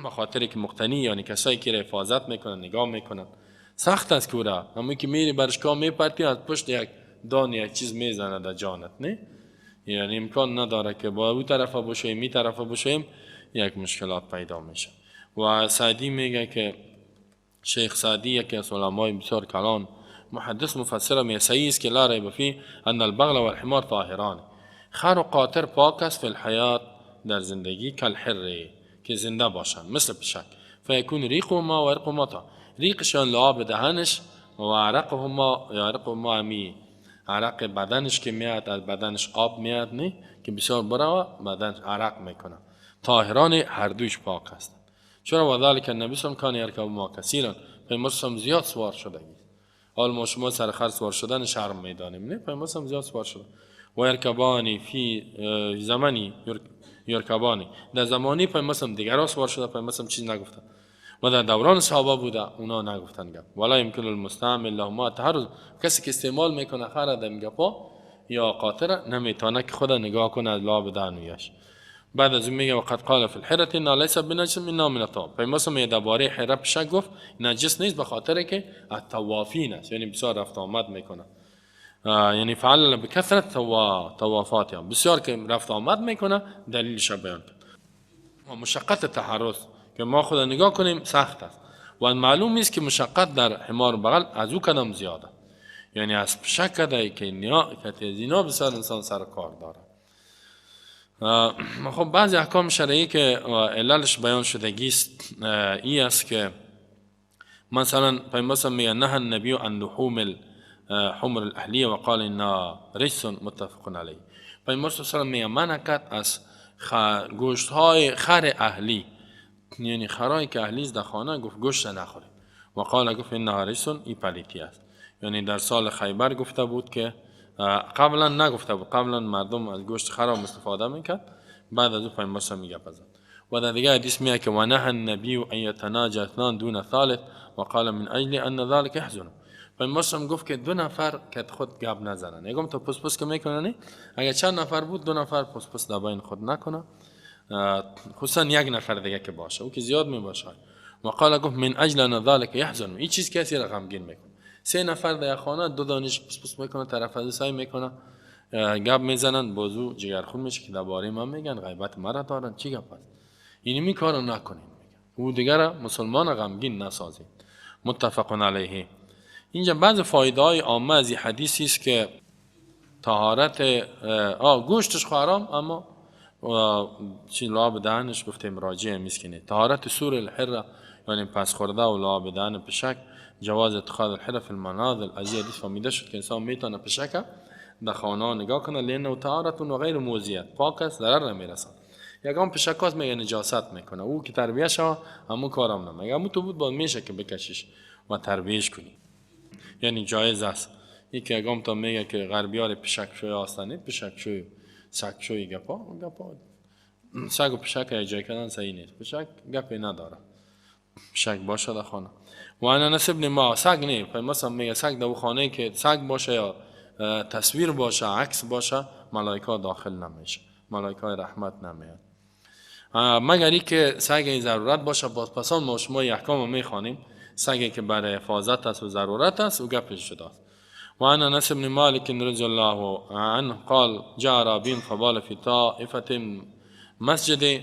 به خاطر که مقتنی یعنی کسایی که حفاظت میکنن نگاه میکنن سخت است که اورا همون که میری برش کام میپرتی از پشت یک دان یک چیز میزنه در جانت، نه یعنی امکان نداره که با او طرفه باشیم می طرفه باشیم، یک مشکلات پیدا میشه. و سعدی میگه که شیخ سعدی یکی از علمای بسیار کلان محدث مفسر میگه صحیح است که لا ریب فیه ان البغل والحمار طاهران، خر و قاطر پاک است فی الحیات، در زندگی، کالحر که زنده باشند مثل پشک. فیکون ریقهما و عرقهما طاهر، ریقشان لعاب دهنش و عرقهما یا عرقهما همی عرق بدنش که میاد از بدنش آب میاد نه که بسیار بره بدن عرق میکنه، طاهران هر دویش پاک هستند. چرا؟ و ذلک النبی صلی الله علیه و کان یرکب ما کثیرا، پیامبر زیاد سوار شده. حال ما شما سر خر سوار شدن شرم میدانیم، نه پیامبر زیاد سوار شده. و یرکبانی فی زمانی یرکبانی، در زمانی پیامبر دیگران سوار شده، پیامبر چیز نگفته و در دوران صحابه بوده اونا نگفتن گپ. ولا يمكن المستعمل لهما تحرز، کسی که استعمال میکنه خر دم گپا یا قاطر نمیتونه که خدا نگاه کنه از لعاب دهنویش. بعد از اون میگه وقد قال فی الحره انها لیس بنجس انها من الطواف، پیامبر میگه درباره حره پشک گفت نجس نیست به خاطر که الطوافین است، یعنی بسیار رفت آمد میکنه، یعنی فعل بکثرت طوافات، بسیار که رفت آمد میکنه دلیلش بیان کرد. و مشقت تحرز که ما خود نگاه کنیم سخت است و معلوم نیست که مشقت در حمار و بغل از او کدام زیاده، یعنی از پشک کده که اینا بسیار انسان سر کار داره. خب بعضی احکام شرعی که عللش بیان شدگی است ای است که مثلا پیامبر میگه نه النبی عن لحوم الحمر الاهلیه وقال انها رجس متفق علیه. پیامبر صلی الله علیه و میگه منع کرد از گوشت های خر اهلی، یعنی خرایی که اهلی است در خانه، گفت گوشت نخورید. و قال گفت انها رجس، این پلیتی است. یعنی در سال خیبر گفته بود که قبلا نگفته بود، قبلا مردم از گوشت خر استفاده میکرد، بعد از او پیامبر میگه پزد. و در دیگه حدیث میگه که و نهى النبی ان یتناجى اثنان دون ثالث وقال من اجل ان ذلك يحزن. پیامبر گفت که دو نفر که خود گپ نزنن، یکم تا پس پس که میکنن، اگه چند نفر بود دو نفر پس پس در بین خود نکنه، خصوصا یک نفر دیگه که باشه، او که زیاد میباشه. و قال گفت من اجل ان ذلك يحزن، این چیز کسی را غمگین میکنه. سه نفر در خانه دو دانش پس پس میکنه، طرف از سعی میکنه گپ میزنن، بازو جگرخون میشه که درباره من میگن، غیبت مرا دارن، چی گپ است؟ اینی می کارو نکنین، میگن او دیگر مسلمان غمگین نسازید. متفق علیه. اینجا بعض فایده های عامه از این حدیثی است که طهارت گوشتش حرام، اما چی لعاب دهنش گفتیم راجع میسکنه. طهارت سور الحره یعنی پس خورده و لعاب دهن پشک، جواز اتخاذ الحره فی المنازل. از این حدیث فهمیده شد که انسان میتونه پشک در خانه نگاه کنه، لانه طهارت و غیر موذیت، پاک است، ضرر نمیرسه. یکم پشکاست میگه نجاست میکنه، او که تربیه شوه همون کارم نمیگه، همون تو بود باید میشه که بکشیش و تربیهش کنی، یعنی جایز است. یکی اگام تا میگه که غربیار پشک شوی هستن، پشک شوی سگ شوی گپا گپا سگ و پشک جای کردن صحیح نیست، پشک گپی نداره، پشک باشه در خانه. و انا نسب ما سگ نه، مثلا میگه سگ در خانه که سگ باشه یا تصویر باشه عکس باشه، ملائکه داخل نمیشه، ملائکه رحمت نمیاد، مگر ای که سگ ضرورت باشه. باز پسان ما شما احکام میخوانیم، سگی که برای حفاظت است و ضرورت است و گپش شده است. و عن انس بن مالک رضی الله عنه قال جاء اعرابي فبال في طائفة مسجد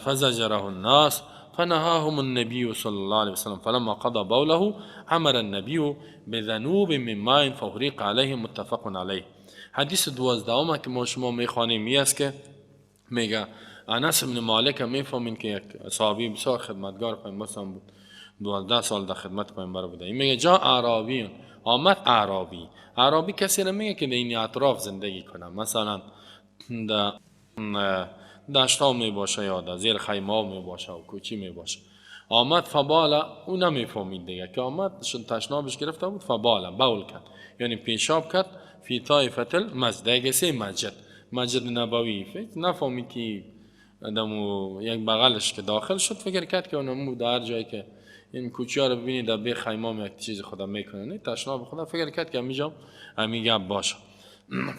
فزجره الناس فنهاهم النبي صلى الله عليه وسلم فلما قضى بوله امر النبي بذنوب من ماء فاغريق عليه متفق عليه. حدیث 12 که ما شما میخوانیم این است که میگه انس بن مالک میفهمین که یک صحابی بسیار خدمتگار پیامبر بود، 12 سال در خدمت پیامبر بوده. این میگه جا اعرابیون، آمد اعرابی. اعرابی کسی را میگه که در این اطراف زندگی کنه، مثلا در دشتا می باشه یا در زیر خیمه می باشه و کوچی می باشه. آمد فباله، او نمیفهمید دیگه که آمد تشنابش گرفته بود، فباله بول کرد، یعنی پیشاب کرد فی طایفة المسجد، سه مسجد، مسجد نبوی. فکر نفهمید که دمو یک بغلش که داخل شد، فکر کرد که اونمو در جایی که این کوچی ها رو ببینید در بی خیمه یک چیز خدا میکنه، نه تشناب خدا، فکر کرد که همیجا همی گپ باشه.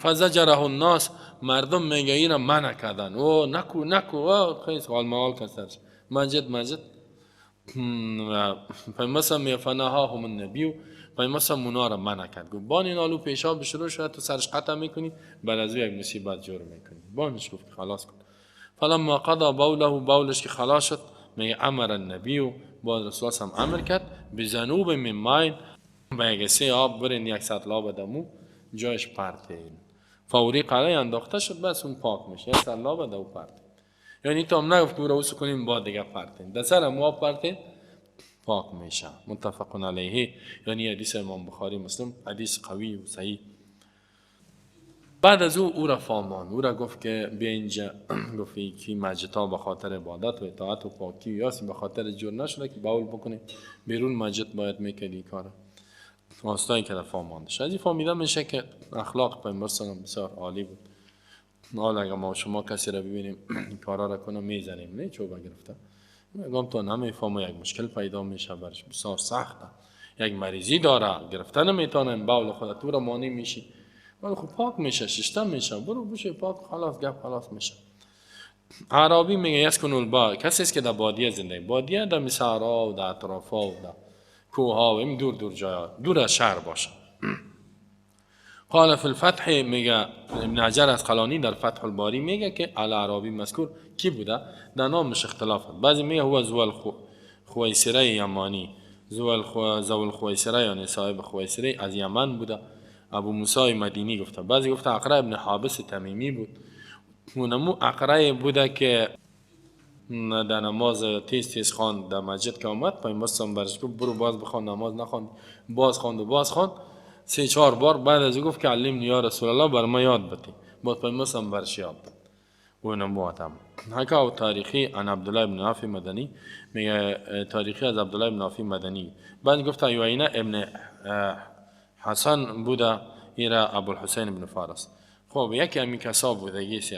فزجره الناس، مردم میگه اینا منع کردن، او نکو نکو، او خیلی حال مال کسر مسجد مسجد. پیامبر میگه فنهاهم النبی، پیامبر مونا را منع کرد، گفت بان این آلو پیشاب شروع شد تو سرش قطع میکنی، بعد از یک مصیبت جور میکنی. بانش گفت خلاص کن. فلما قضا بوله، بولش که خلاص شد، میگه امر النبی، باز رسول الله هم امر کرد بذنوب من ماء، به یک سه آب برین یک سطل آب دمو جایش پرتین، فوری قلعه انداخته شد، بس اون پاک میشه، یک سطل آب دمو پرتین. یعنی تو هم نگفت که او رو کنیم با دیگه پرتین، در سر هم آب پرتین پاک میشه. متفق علیه، یعنی حدیث امام بخاری مسلم، حدیث قوی و صحیح. بعد از او او را فامان، او را گفت که بیا اینجا، گفت که مسجدها به خاطر عبادت و اطاعت و پاکی یاسی به خاطر جور نشده که بول بکنه بیرون مسجد باید میکردی کاره. واسطه‌ای که فاماندش. از این فهمیده میشه که اخلاق پیامبر صلی الله علیه و بسیار عالی بود. حالا اگه ما شما کسی را ببینیم کارا را کنه میزنیم، نه چوبه گرفته، میگم تو نمیفهمه، یک مشکل پیدا میشه برش، بسیار سخته، یک مریضی داره، گرفته نمیتونه، بول خود تو را مانع میشی، ولی خب پاک میشه، ششته میشه، برو بشه پاک، خلاص گپ خلاص میشه. عربی میگه یسکن البا، کسی است که در بادیه زندگی، بادیه در صحرا و در اطرافا و در کوه‌ها و این دور دور جایا، دور از شهر باشه. قال فی الفتح، میگه ابن حجر عسقلانی در فتح الباری میگه که العربی مذکور کی بوده، در نامش اختلاف هست. بعضی میگه هو ذو الخویسره یمانی، ذو الخویسره یعنی صاحب خویسره از یمن بوده، ابو موسی مدینی گفته. بعضی گفته اقرع ابن حابس تمیمی بود، اونمو اقرع بوده که در نماز تیز تیز خواند، در مسجد که آمد پیامبر صلی برش گفت برو باز بخوان، نماز نخواند، باز خواند و باز خواند سه چهار بار. بعد از او گفت که علمنی یا رسول الله، بر ما یاد بده. باز پیامبر صلی برش یاد داد. و نبوتم حکا و تاریخی عن عبدالله بن نافع مدنی، میگه تاریخی از عبدالله بن نافع مدنی. بعد گفت عیینه ابن حسن بوده، ایرا ابوالحسین بن فارس. خب یکی همین کسا بوده یک.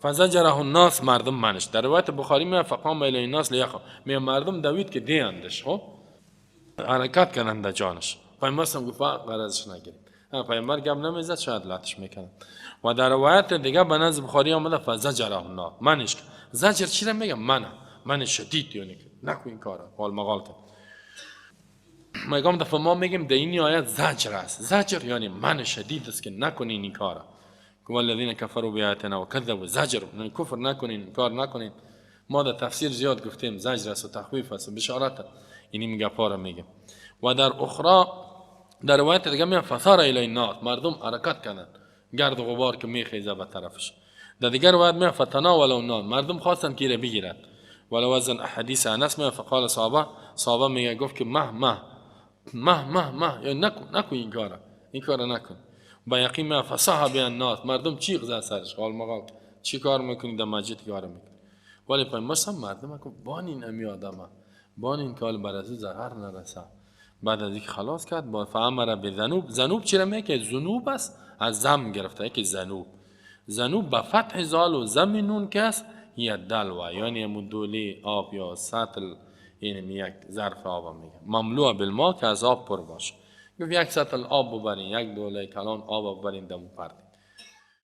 فزجره الناس، مردم منش. در روایت بخاری میگه فقام الی الناس لیقع، میگه مردم دوید که دیندش، خب حرکت کردن در جانش. پیامبر گفت غرضش نگیرید. پیامبر گپ نمیزد، شاید لطش میکنه. و در روایت دیگه به نزد بخاری آمده فزجره الناس، منش. زجر چی را میگه؟ من شدید، یعنی نکن این کارا، حال مقال کن. میگم دفعه ما میگیم در این آیت زجر است. زجر یعنی من شدید است که نکنین این کارا. والذین کفروا بآیاتنا وکذبوا زجر، یعنی کفر نکنین، کار نکنین. ما در تفسیر زیاد گفتیم زجر است و تخویف است و بشارت، اینی میگه پارا میگه. و در اخرى در روایت دیگه میگه فثار الی الناس، مردم حرکت کردن، گرد و غبار که میخیزه به طرفش. در دیگر روایت میگه فتناول الناس، مردم خواستن که بگیرن. ولو وزن احادیث انس میگه فقال صحابه، صحابه میگه گفت که مه مه مه مه مه، یعنی نکن نکن این کارا، این کارا نکن. با یقین میگه فصاح به الناس، مردم چیغ زد سرش، قال مقال چی کار میکنی در مسجد کار میکنی. ولی پیامبر مردم گفت بانین امی آدمه، بانین که حال بر از او ضرر نرسه. بعد از اینکه خلاص کرد با فامر به ذنوب. ذنوب چرا میگه که ذنوب است، از زم گرفته که ذنوب، ذنوب به فتح زال و زم نون که است یا دلوه، یعنی مدولی آب یا سطل، یعنی یک ظرف آب میگه مملوء بالماء که از آب پر باشه. گفت یک سطل آب ببرین، یک دوله کلان آب ببرین دمو پرده.